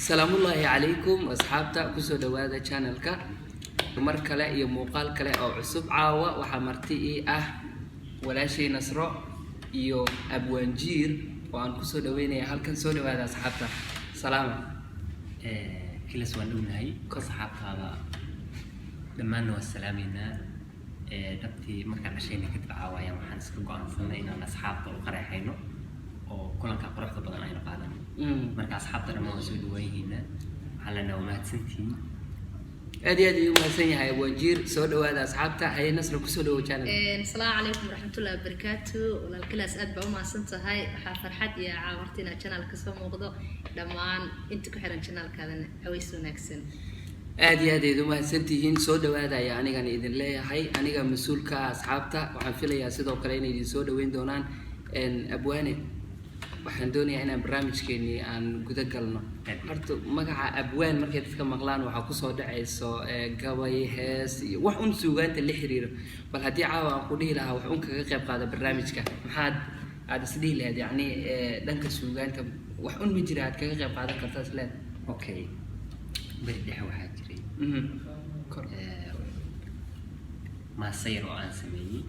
Salaamullaahi calaykum asxaabta, kusoo dhawaada channelka mar kale iyo muuqaal kale oo cusub. Caawa waxaa marti ii ah walaashay Nasro iyo Abwaanjiir oo aan kusoo dhaweynaya halkan. Soo dhawaada asxaabta, salaama. Kilas, waan dhownahay. Asxaabtaada dhammaanna waan salaameynaa. Dhabtii markaan dhashayna kadib caawa ayaan waxaan iska go'aansanay inaan asxaabta u qareexayno oo kulanka quruxda badan aynu qaadano. Marka asxaabta dhammaan waan soo dhawaayihiinaa, waxaan leenahay waa mahadsantihiin. Aad iyo aad ayuu umahadsan yahay Abwaanjiir. Soo dhawaada asxaabta. Haye Nasro, kusoo dhawo channel. Asalaamu calaykum waraxmatullahi wabarakaatu. Walaalkilaas, aad baa u mahadsan tahay. Waxaa farxad iyo caawarta inaad channel kasoo muuqdo. Dhammaan inta ku xiran channelkaadana caways wanaagsan. Aad iyo aad ayd umahadsan tihiin. Soo dhawaada ayaa anigana idin leeyahay. Aniga mas-uulka ah asxaabta, waxaan filayaa sidoo kale inay idin soo dhaweyn doonaan. Abwaane, waxaan doonayaa inaan barnaamijkeenii aan guda galno. Horta magaca abwaan markay dadka maqlaan waxaa kusoo dhacayso gabay, hees iyo wax un suugaanta la xiriiro. Bal haddii caawa aan ku dhihi lahaa wax un kaga qayb qaada barnaamijka, maxaad aad is dhihi lahayd? Yacni dhanka suugaanta wax un ma jira aad kaga qayb qaadan kartaa is leed? Okay, beri dhexe waxaa jiray Kor. Maase yar oo aan sameeyey.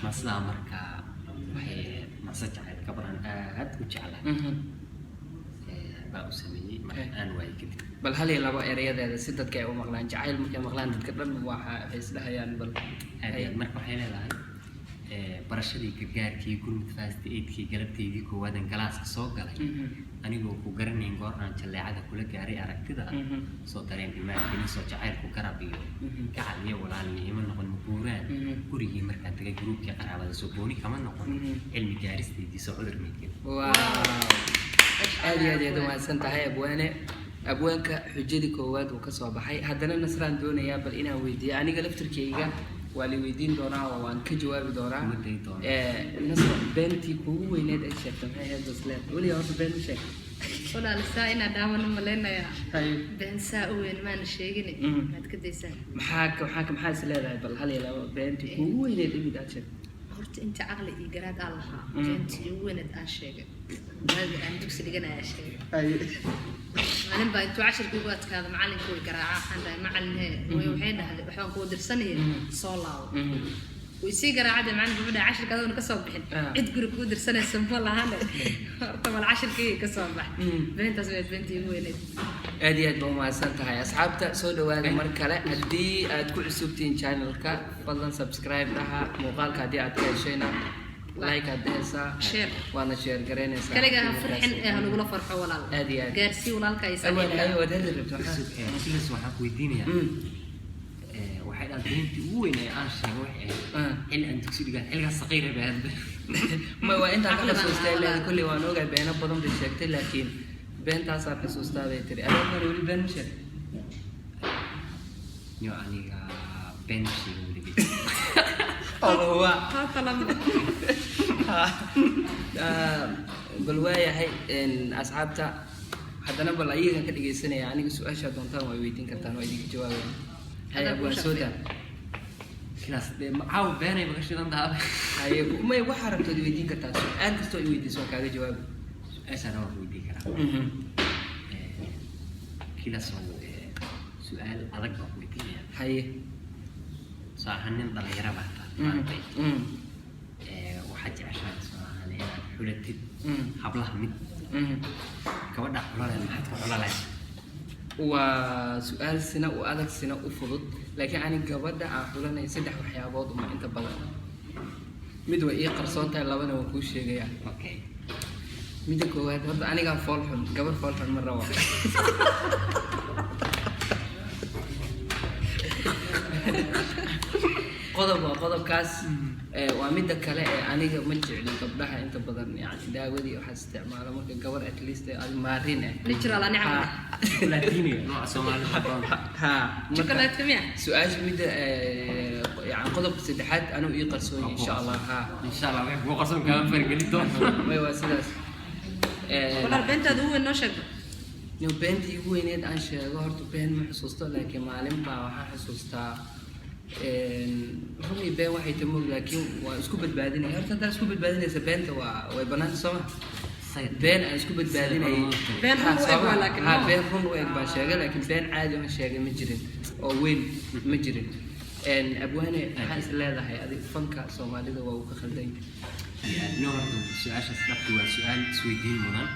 Maasadaa markaa waxay ahayd maase jacayl, gabaraan aad u jeclahay baan u sameeyey. Marka aan waayey kadib. Bal hal iyo labo erayadeeda si dadka ay u maqlaan. Jacayl markay maqlaan dadka dhan waxa waxay isdhahayaan bal. Aad iyo aad. Marka waxay leedahay: barashadii gargaarkii, gurmud first aidkii, galabtaydii koowaadan galaaska soo galay, anigoo ku garanayn goor aan jalleecada kula gaaray aragtida, soo dareen imaankelin, soo jacaylku garab iyo gacal iyo walaalnimo noqon maguuraan, gurigii markaan tagay gruubkii qaraabada soo gooni kama noqon, cilmi gaaristeydii soo cudur maydgelin. Wow, aad iyo aad ayaad umahadsan tahay abwaane. Abwaanka xujadii koowaad uu kasoo baxay. Haddana Nasraan doonayaa bal inaan weydiiyo. Aniga laftirkeyga waa la weydiin doonaa oo waan ka jawaabi doonaa. Kuma dayi doonaa. Nasro, beentii kuugu weyneed ay sheegtay maxay ahayd? Basleed weligaa horta been u sheeg? Walaal, saa inaa dhaamano malaynayaa. Haye. Been saa u weyn maana sheegin. Maad ka daysaa? Maxaa is leedahay? Bal hal iyo labo beentii kuugu weyneed imid aad sheegtay. Horta inta caqli iyo garaad aan lahaa, beentii ugu weyneed aan sheegay waagi aan dugsi dhiganaya sheegay. Maalin baa intuu cashirka igu adkaado macalinka way garaaca. Waxaan dhahay, "Macalin hee." Way waxay dhahday, "Waxbaan kuu dirsanaya, soo laabo." Way sii garaacade. Macalinka wuxuu dhahay, "Cashirka adoona kasoo bixin cid guri kuu dirsanaysa ma lahane, horta bal cashirkii kasoo bax." Beentaas wayd beentii igu weyneed. Aad iyo aad ba umahadsan tahay. Asxaabta, soo dhawaada mar kale. Haddii aad ku cusubtihiin channelka, fadlan subscribe dhaha. Muuqaalka haddii aad ka heshayna, like aad dhehaysaa. Share. Waana share garaynaysaa. Kaligaa ha farxin ee ha lagula farxo, walaal. Aad iyo aad. Gaarsii walaalka iyo Awal saaxiibka. Haye, waad hadli rabto maxaa? Sidaas waxaan ku weydiinayaa, waxay dhahan beentii ugu weyn ee aan sheegay waxay ahayd xilli aan dugsi dhigaan, xilligaas saqiira bay ahayd. Ma waa intaan ka Caqli baan xasuustay lahaa, leedahay. walaal. Kolley waan ogahay beeno badan bay sheegtay, laakiin beentaasaan xusuustaa bay tiri. Adeegana weli been ma sheegay? Yo, aniga been ma sheegin weligay. Waa Haata lamba. Bal waayahay. Asxaabta haddana bal ayagan ka dhegeysanaya. Aniga su-aashaa doontaan waa weydiin kartaan, waa idinka jawaabaya. Haye. Adaa kuu Abwaan, soo daa. Kilaas dee caawa beenay ba ka shidan tahay. Haye, may waxaa rabtood weydiin kartaa. Su-aal kastoo i weydiiso waan kaaga jawaabi. Su-aashaana waan ku weydiin karaa. Kilaasoo su-aal adag baan ku weydiinaya. Haye. Soo ahaan nin dhalinyaro baa tahay maantay. Waxaad jeceshahay soo ahaan inaad xulatid hablaha mid gabadha xulaleed, maxaad ku xulaleed? Waa su-aal sina u adag, sina u fudud, laakiin ani gabadha aan xulanay saddex waxyaabood uma inta badan. Mid way ii qarsoon tahay, labana waan kuu sheegayaa. Okay. Midda koowaad, horta anigaa fool xun, gabar fool xun ma rabo. Qodob waa qodobkaas. Waa midda kale ee aniga ma jecli gabdhaha inta badan yani daawadii waxaa isticmaalo. Marka gabar at least ee maarin eh. Natural ani camal. Latiniga nooca Soomaalida badan. Ha, marka Chocolate miya? Su-aasha midda yani qodobka saddexaad anigu ii qarsoon yahay, insha Allah, ha. Insha Allah wixii kugu qarsoon kaama fargelin doono. May, waa sidaas. Walaal, beentaada ugu weyn noo sheeg. No, beentii igu weyneed aan sheego, horta been ma xusuusto, laakiin maalin baa waxaan xusuustaa runii been waxay tahay moog, laakiin waa isku badbaadinaya. Horta haddaad isku badbaadinaysa beenta, waa way banaanta, soo ma? Been aan isku badbaadinayay. Been run u eg waa laakiin, Ha, no. been run u eg baan sheegay, laakiin been caadi aan sheegay ma jirin oo weyn ma jirin. Abwaane, maxaa is leedahay adig, fanka Soomaalida waa uu ka khaldan yahay? No, horta su-aashaas dhabti waa su-aal isweydiin mudan.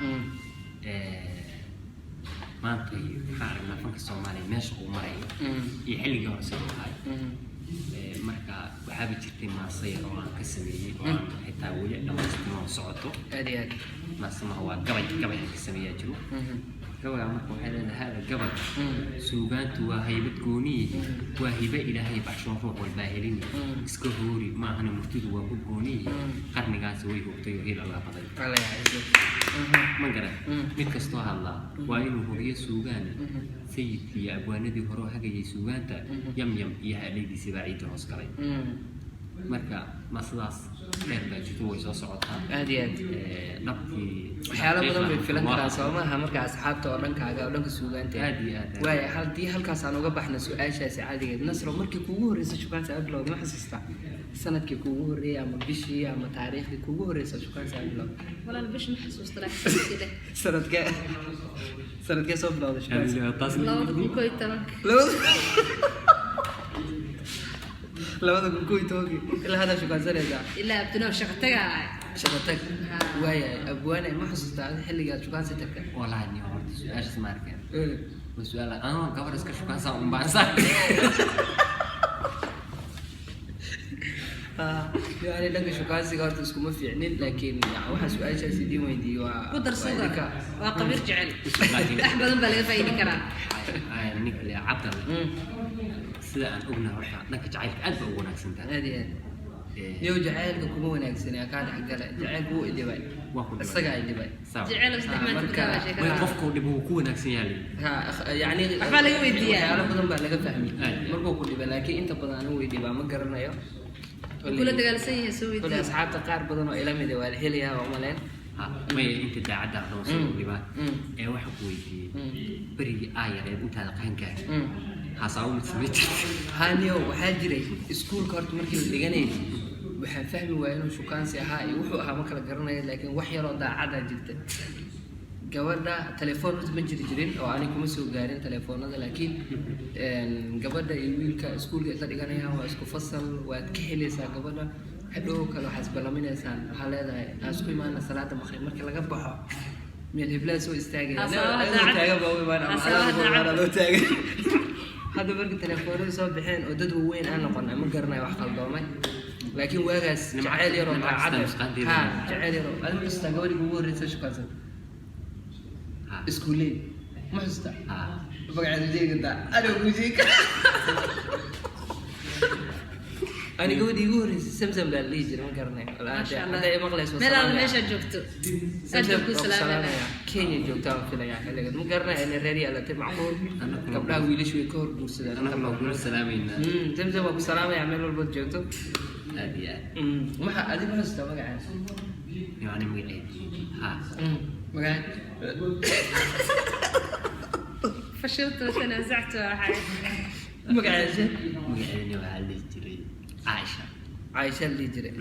Maanta waxaan aragnaa fanka Soomaaliya meesha uu marayo iyo xilligii hore siduu ahay. Marka waxaaba jirtay maasaya oo aan ka sameeyey oo aan xitaa weli dhamaystirin oo socoto. Aad iyo aad. Maasamaha waa gabay, gabay aan ka sameeyaa jiro. Gabayga marka waxay leedahay hada gabay: suugaantu waa haybad gooniye, waa hibe Ilaahay baxshoon, ruux walbaa helini. Iska hoori maahana, murtidu waa ku gooniye. Qarnigaasi way hogtay oo hil alla baday. Alla yacizo. Ma garan. Mid kastoo hadlaa waa inuu hubiyo suugaane. Sayidkii iyo abwaanadii hore oo hagayay suugaanta, yam yam iyo hadhaydiisii baa ciidda hoos galay. Marka ma sidaas dheer baa jirto, way soo socotaa. Aad iyo aad. Dhabtii Waxyaalo badan bay filan karaan, soo maaha? Marka asxaabta oo dhankaaga oo dhanka suugaanta. Aad iyo aad. Waaya, haddii halkaas aan uga baxna su-aashaasi caadigeed, Nasro, markii kuugu horreysay shukaansi aad bilowday, ma xasuustaa sanadkii kuugu horreeyay ama bishii ama taariikhdii kuugu horreysay shukaansi aad bilowday? Walaal, bish ma xasuusta, laakiin sanadkii dheh. Sanadkee soo bilowday shukaansi? 2011. 2011-kii ilaa hadda shukaansanaysaa? Ilaa abdinow shaqo tagaa. Shaqo tag. Ha. Waayahay, abwaane, ma xasuustaa adi xilligaad shukaansi tagtay? Walahi ni horta su-aashaas ma arkeen. Waa su-aal anoo gabar iska shukaansan un baan saa. Yani dhanka shukaansiga horta iskuma fiicnin, laakiin waxaa su-aashaas idiin weydiiyey waa Ku darsada. Waa idinka. Waa qabiir jecel. Laakiin Wax badan baa laga faa'iidi karaa. Ninka le Cabdalle, sida aan ognahay, horta dhanka jacaylka aad ba ugu wanaagsan tahay. Aad iyo aad. Niyow, jacaylka kuma wanaagsani, kaa dhexgala. Jacaylku wuu idhibay. Waa ku dhibay. Isagaa idhibay. Sawa. Jecel oo saddex maanta bilaabaa sheekada. Way qofku dhib wuu ku wanaagsan yahay. Ha, yani Waxbaa laga weydiiyaa. Waxyaalo badan baa laga fahmay. Aad. Markuu ku dhibay, laakiin inta badan anigu way dhibaa, ma garanayo. Wuu kula dagaalsan yahay, soo Kule weydiiya. asxaabta qaar badan oo ila mid ah waa la helayaa, waa umaleen. Ha, maya, inta daacadda ah soo dhibaa. Ee waxaan ku weydiiyey, berigii aa yareed intaada qaan gaarin, hasaawo mid samay jirtay? Haniyo, waxaa jiray iskuulka horta markii la dhiganayay, waxaan fahmi waayay inuu shukaansi ahaa iyo wuxuu ahaa, ma kala garanayo, laakiin wax yaroo daacadaa jirta. Gabadha telefoon horta ma jiri jirin oo ani kuma soo gaarin telefoonada, laakiin gabadha iyo wiilka iskuulka isla dhiganayaan, waa isku fasal, waad ka helaysaa gabadha. Hadhow kale waxaa isballaminaysaan, waxaa leedahay aan isku imaana salaada maqrib markii laga baxo, meel heblaha soo istaagaya. Hasaabaha Ayagoo daacad. taagan baa u imaan ama Hasaabaha adaa u imaan, daacad. adoo taagan. Hadda marka telefoonadu soo baxeen oo dad waaweyn aan noqonay, ma garanayo wax qaldoomay, laakiin waagaas jacayl yaroo Nimca daacad kasta nusqaanteeda. Ha, jacayl yaroo. Adi ma xasuustaa gabadhii kugu horreysay shukaansan? Ha. Iskuuleed, ma xasuustaa? Ha. Magaceeda sheegi kartaa? Aniga kuu sheegi kara. Ani gabadhii igu horreysay Samsam baa la dhihi jiray, ma garanayo. Maasha Allah. Hadday maqlayso, Meel alla salaamaya. meeshaa joogto aad Samsam baan kuu waa ku salaamanaa. salaamaya. Kenya joogtaa waan filayaa xilligan, ma garanayo inay reer yeelatay, macquul. Anaguna- Gabdhaha wiilashu way ka hor guursadaan. Anaguna waa kula salaamaynaa. Samsam waa ku salaamaya meel walbood joogto. Aad iyo aad. Maxa adiga ma xasuustaa magacaas? Yani magaceedii, ha. Magaca? Fashiltu tanaasactu waxay. Magacaas? Magaceedina waxaa la dhihi jiray Caaisha. Caaisha la dhihi jiray.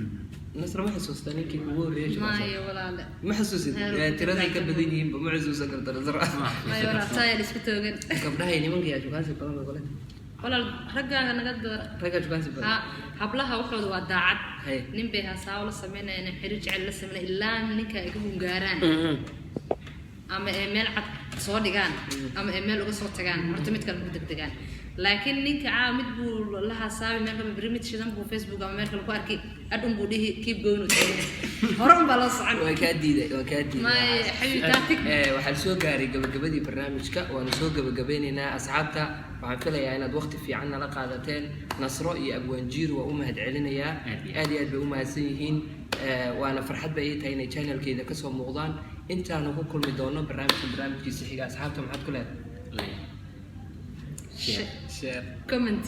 Nasra, ma xasuustaa ninkii kugu horreeyay shukaansan? Maayo walaale. Ma xasuusid? Tiraday ka badan yihiinba, ma xasuusan karta Nasra. Maayo walaal, taaya la isku toogan. Gabdhaha iyo nimanka yaa shukaansi badan bay kule? Walaal, raggaaga naga doora. Raggaa shukaansi Ha, badan. hablaha waxooda waa daacad. Hay. Nin bay hasaawo la sameynayaan, xiriir jecel la sameynaya, ilaa ninka ay ka hungaaraan ama ay meel cad soo dhigaan ama ay meel uga soo tagaan, horta mid kale ku degdegaan. Laakiin ninka caawa mid buu la hasaabay, meel kale beri mid shidan buu Facebook ama meel kale ku arki, adh un buu dhihi keep going, uu taagan hore un baa loo socon. Waa kaa diiday, waa kaa diiday. May xabiib tactic. Waxaan soo gaaray gabagabadii barnaamijka, waanu soo gabagabeynaynaa. Asxaabta, waxaan filayaa inaad waqti fiican nala qaadateen. Nasro iyo Abwaanjiir waa u mahadcelinayaa. Aad iyo aad iyo aad bay u mahadsan yihiin. Waana farxad bay ii tahay inay channelkeyda kasoo muuqdaan. Intaanu ku kulmi doono barnaamijka barnaamijkiisa xiga, asxaabta maxaad ku leedahay? Share. Share. Comment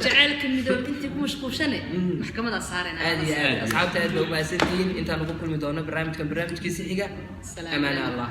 jaceylka midoob intii ku mashquulshane maxkamadaa saarayna. Aad iyo aad, asxaabta aad bay u mahadsantihiin. Intaanu ku kulmi doono barnaamijkan barnaamijkiisa xiga, Salaam amaana calaykum. Allah.